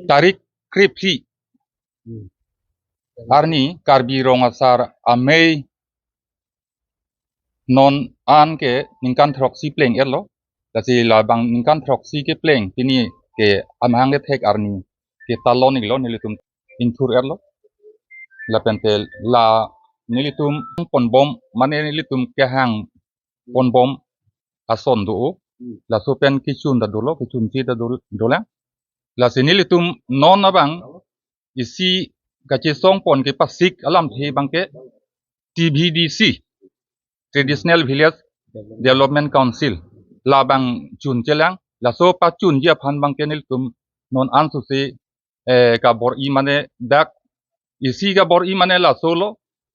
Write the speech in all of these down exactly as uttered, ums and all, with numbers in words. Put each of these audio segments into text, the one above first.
tarik krephi arni Karbi Rong Asar Amei non an ke ningkan throksi pleng-etlo. Lasi labang ningkan throksi kepleng pini ke amahang kethek arni ke talon iklo, nelitum ingthur-etlo. Lapen te la nelitum ponbom, mane nelitum kehang ponbom ason do. Laso pen kechun ta dolo, kechunche ta dol-, dolang. Lasi nelitum non abang isi kachesong pon kepasik alamthe abangke T V D C, Traditional Village Development Council, labang chunchelang. Laso pachunji aphan abangke nelitum non ansose, eh, kabor-i mane dak isi kabor-i mane lasolo,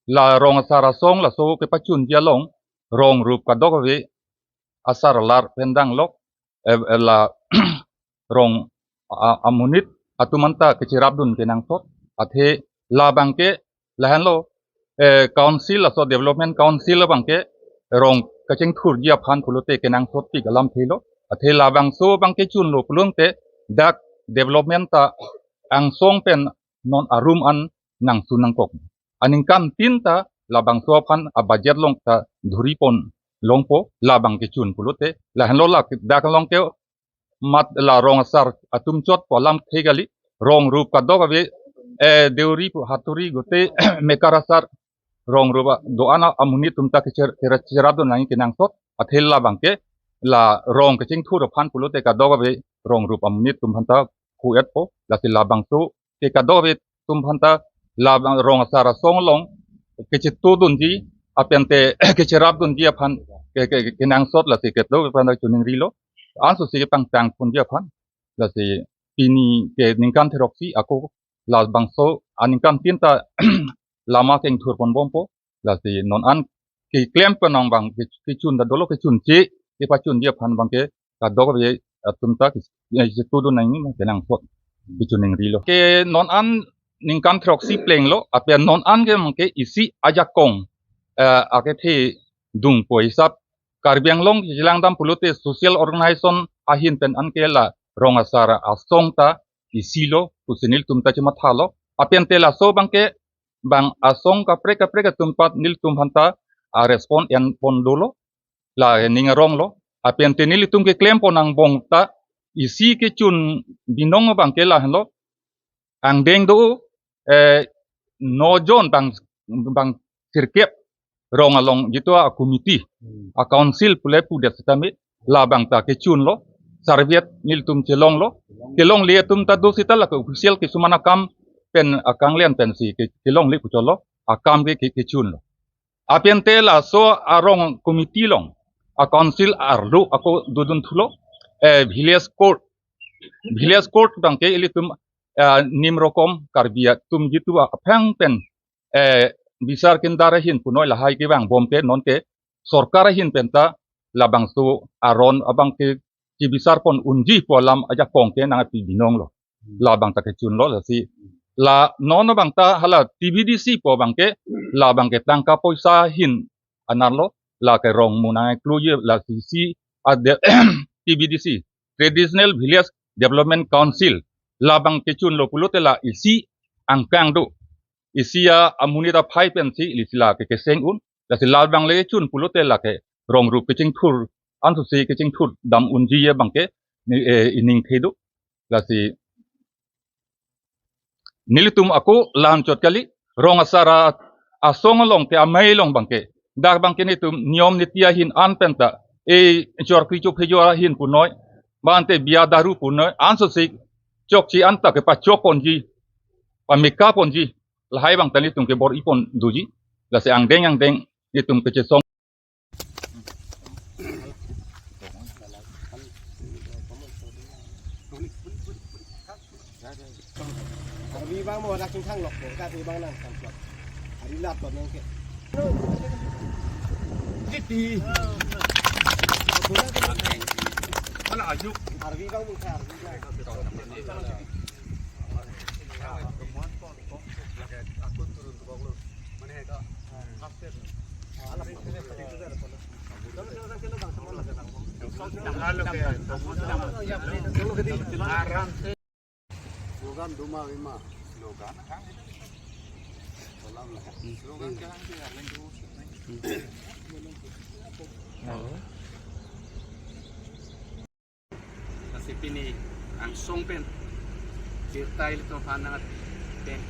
la Rong Asar Asong laso kepachunji along rong rup kadokave asar alar pen danglok, eh, eh, la rong a-, amonit atum anta kecherapdun kenangsot. Athe labangke lahenlo, eh, council, laso development council abangke rong kachingthurji aphan pulote kenangsotpik alamthelo. Athe labangso abangke chunlo pulote dak development ta angsong pen non arum an nangsun nangkok. Aningkan tin ta labangso aphan abudget along ta dhuri pon longpo, labangke chun pulote. Lahenlo la dak along ke mat la Rong Asar atum chotpo alamthe kali, rong rup kadokave, eh, deuri pu haturi gote mekar asar rong rup a-, do-an amonit atum ta kecher-, kera-, cherapdun nangji kenangsot. Athe labangke la rong kachingthur aphan pulote kadokave rong rup amonit atum aphanta ku-etpo. Lasi labangso ke kadokave atum aphanta labang Rong Asar Asong along kechetudunji apente kecherapdunji aphan ke, ke, ke, kenangsot, lasi kedo aphanta chuningrilo. Ansose kepangtang ponji aphan. Lasi pini ke ningkan throksi ako labangso aningkan tin ta lama kengthur ponbompo. Lasi non an keklem penang abang ke, kechun ta dolo, kechunche kepachunji aphan abangke kadokave atum ta ke, eh, chetudun nangji kenangsot kechuningrilo. Ke non an ningkan throksi plenglo, ape non an ke abangke isi ajakong, eh, akethe dungpo hisap Karbi Anglong chelangdam pulote social organization ahin pen anke la Rong Asar Asong ta isilo pusi nelitum ta chemathalo. Apente laso abangke bang asong kaprek kaprek atum aphan nelitum aphanta a-respond en pon dolo, la ning aronglo. Apente nelitum keklem pon angbong ta isi kechun binong abangke lahenlo. Angdeng do, eh, nojon bang, bang sirkep rong along jitu a-committee, a-council pule pudet sitame labang ta kechunlo, survey nelitum chelonglo, kelongle atum ta do sita lake official kisuman akam pen akanglen pensi ke, kelongle puchotlo, akam ke, ke, kechunlo. Apente laso arong committee along, a-council arlo ako dodun thulo, eh, village court, village court abangke ilitum, eh, nim rokom Karbi atum jitu aphang pen, eh, bisar kindar ahin punoi lahai kevang bomke nonke sorkar ahin penta labangso aron abangke chibisar pon unji pu alam ajakong ke nangpi binonglo. Labang ta kechunlo, lasi la non abang ta hala T V D C pu abangke labangke tangka poisa ahin anarlo, lake rong monang kluye, lasi isi ade T V D C, Traditional Village Development Council, labang kechunlo pulote la isi angkang do. Isi a-amonit aphai pensi ilisi lake keseng un. Lasi labang le chun pulote lake rong rup kechingthur, ansose kechingthur dam unji abangke ni, eh, ining thedo. Lasi nelitum ako la-an chot kali, Rong Asar Asong along ke amei along abangke, dak abangke netum niyom niti ahin an penta, eh, chor kri chophejo ahin punoi, bante bia daru punoi, ansose chokche anta kepachok ponji, pameka ponji, lahai abang ta nelitum kebor-i pon doji. Lasi angdeng angdeng nelitum kechesong. Arvi abang mo dak chingthang lok ko, ka arvi abang nangkam lok. Arvi lap ko nang ke. Jiti. Ala ajuk. Arvi abang mo ka arvi abang. Slogan duma vima. Slogan kan? Kolam lah. Slogan kan dia lain tu. Lasi pini angsong pen birta ilitum aphan nang pen